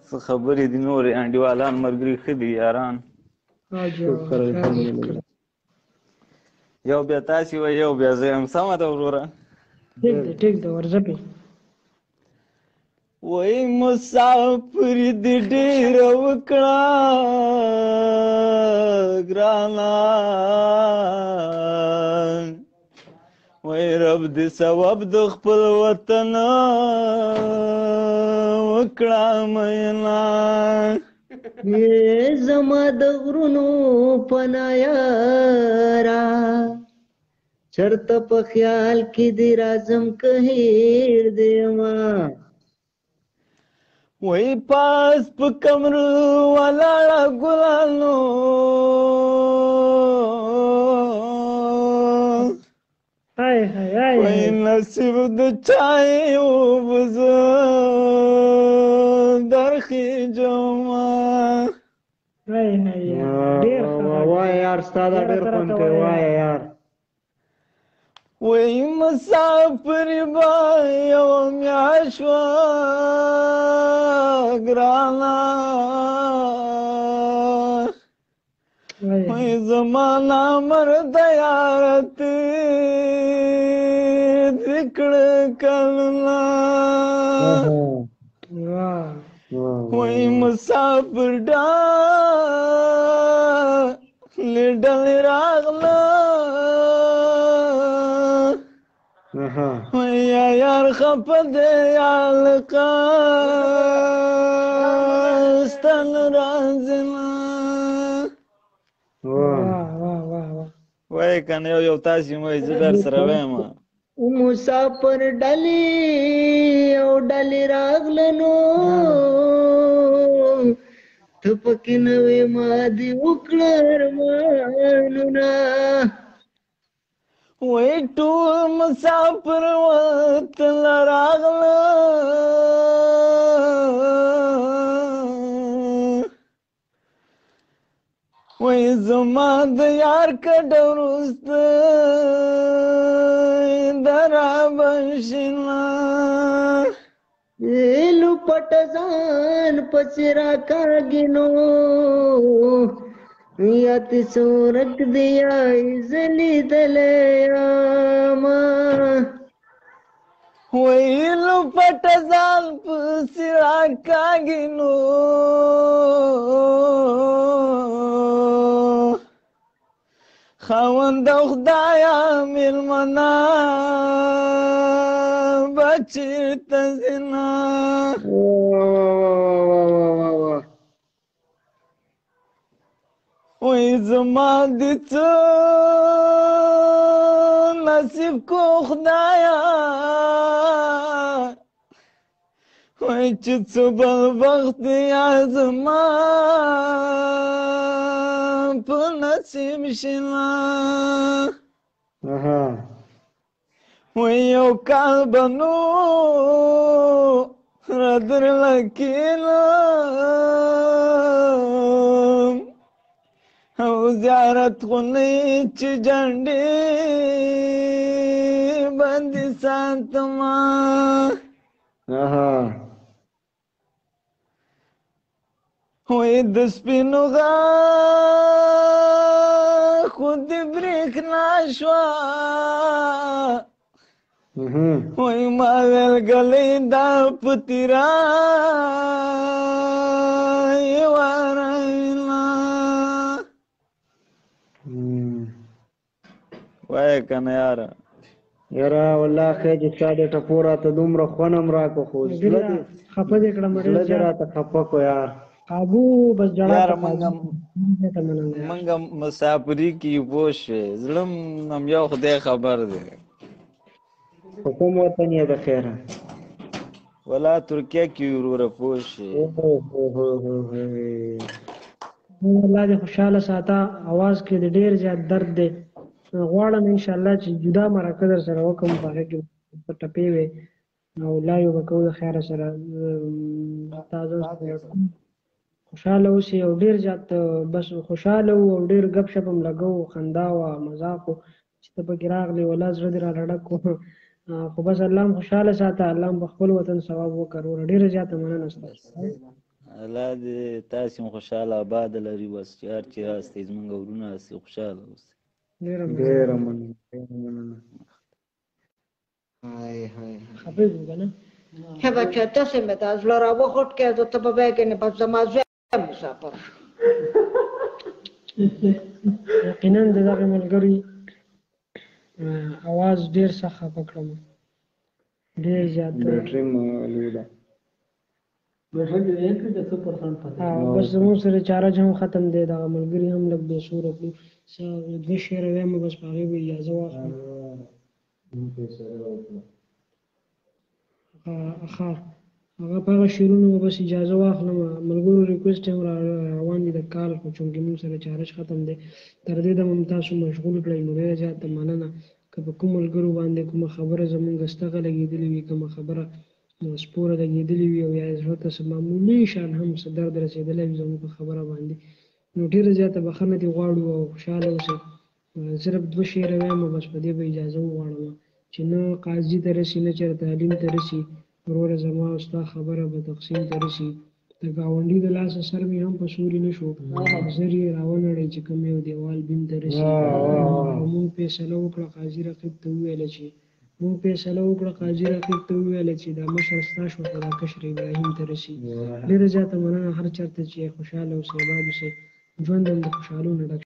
څه خبرې دي نورې، انډیوالان ملګري ښه دي یاران. شکر الحمدلله. یو بیا تاسې وئ، یو بیا زه یم. سمه ده وروره؟ ټیک ده، ټیک ده، ورځه پې. وای مسافري دې ډېره وکړه ګرانه، وای رب دې ثواب د خپل وطن وکړه مینا. زما د غرونو پناه یارا، چرته په خیال کې دې راځم که هېر دې ما. وای پاس په کمرو ولاړه ګلانو، های های های، وای نصیب د چای وبز درخې جمع. های های، ډېر ښه. وای یار، ستا دا ډېر خوند کوي، وایه یار. وای مسافر به یو میاشت وه ګرانه، وای زما نامرده یاره تېر دې کړه کلونه. وای مسافر ډلې ډلې راغله، وای یار خفه دی یا لقا ستن راځنه. وای کنه یو یو تاسې مو زه در سره وایم. مسافر ډلې او ډلې راغله، نو ته پکې نه وې، ما دې وکړه ارمانونه. وای ټول مسافر وطن راغله، وای زما د یار کډه وروسته درابشنه. لو پټ ځان پسې راکاږي، نو یا ته څورک دی یا زه لیدلی یم. ویلو پټ ځان پسې راکاږي، نو خاوند خدایا میلمنه بچیرته ځینه. وای زما د څه نصیب کو خدایا، وای چې څه بل بخت یا زما په نصیب شنه. وای یو کال به نو را درله کښېنم، او زیارت خو نه چې جنډې باندې ساتمه. وای د سپینو غاښو دې برېښنا شوه، وای ما ویل ګلۍ دا په تیرا واراینا. وایه که نه یاره؟ یاره والله خیر چې ستا د ټپو راته دومره خوند هم راکړو، خو زړه دې خفه دې کړم، زړه دې راته خفه کړو یار. قابو بس جړا. یاره مونږ مسافري کې پوه شوې، زړه هم یو خدای خبر دی. په کوم وطن یې د خیره؟ ولا ترکیه کې وروره، پوه شوې. الله دې خوشحاله ساته. اواز کې د ډېر زیات درد دی. غواړم ان شاء الله چې جدا مرکه در سره وکړم، په هغه کې ته ټپې وې او لا یو به کوو. د خیره سره تازه خوشحاله اوسې او ډېر زیات بس خوشحاله وو او ډېر ګپ شپ هم لګوو، خندا وه، مذاق و. چې ته پکې راغلې، ولا زړه دې راله ډک کړو. خو بس الله هم خوشحاله ساته، الله هم په خپل وطن ثواب وکړه وروره. ډېره زیاته مننه ستاسو. الله دې تاسو هم خوشحاله آباد لري. بس چې هر چېرې یاستئ زمونږ ورونه یاستئ، خوشحاله اوسئ. ډېره ډېره مننه، ډېره مننه. های های خفه یو که نه؟ ښه بچیه، داسې مې دا زړه راوغوټکې، زه ته به وایې ګنې بس زما زوی مسافر شو. یقینا د دغه ملګري اواز ډېر سخت خفه کړم، ډېر زیات. بیټري مو لوی ده. بیټري دې یې کړې څو پرسنټ پاتې؟ بس زموږ سره چارج هم ختم دی، دغه ملګري هم لږ بې سوره کړو. څه دوه شعره وایم، بس په هغې به اجازه واخلم. ښه، هغه په هغه شعرونو به بس اجازه واخلم. ملګرو ریکویسټ هم را روان دي د کال، خو چونکې موږ سره چارج ختم دی، تر دې دمه هم تاسو مشغول کړئ، نو ډېره زیاته مننه. که په کوم ملګرو باندې کومه خبره زمونږ ستغه لګېدلې وي، کومه خبره سپوره لګېدلې وي، او یا زړه ته څه معمولي شان هم څه درد رسېدلی وي زموږ په خبره باندې، نو ډېره زیاته بخښنه دې غواړو او خوشحاله اوسئ. صرف دوه شعره وایم، بس په دې به اجازه وغواړم چې نه قاضي ته رسي، نه چېرته تعلیم ته رسي، وروره زما او ستا خبره به تقسیم ته رسي. د ګاونډي د لاسه سر مې هم په سوري نه شو، زر یې راونړی چې کوم یو دیوال بیم ته رسي. او موږ فیصله وکړه قاضي رقیب ته وویله چې موږ فیصله وکړه قاضي رقیب ته وویله چې دا مشر ستا شو، خو دا کشر ابراهیم ته رسي. ډېره زیاته مننه، هر چېرته چې خوشحاله اوسئ، اباد اوسئ، ژوند هم د خوشحالو نه ډک.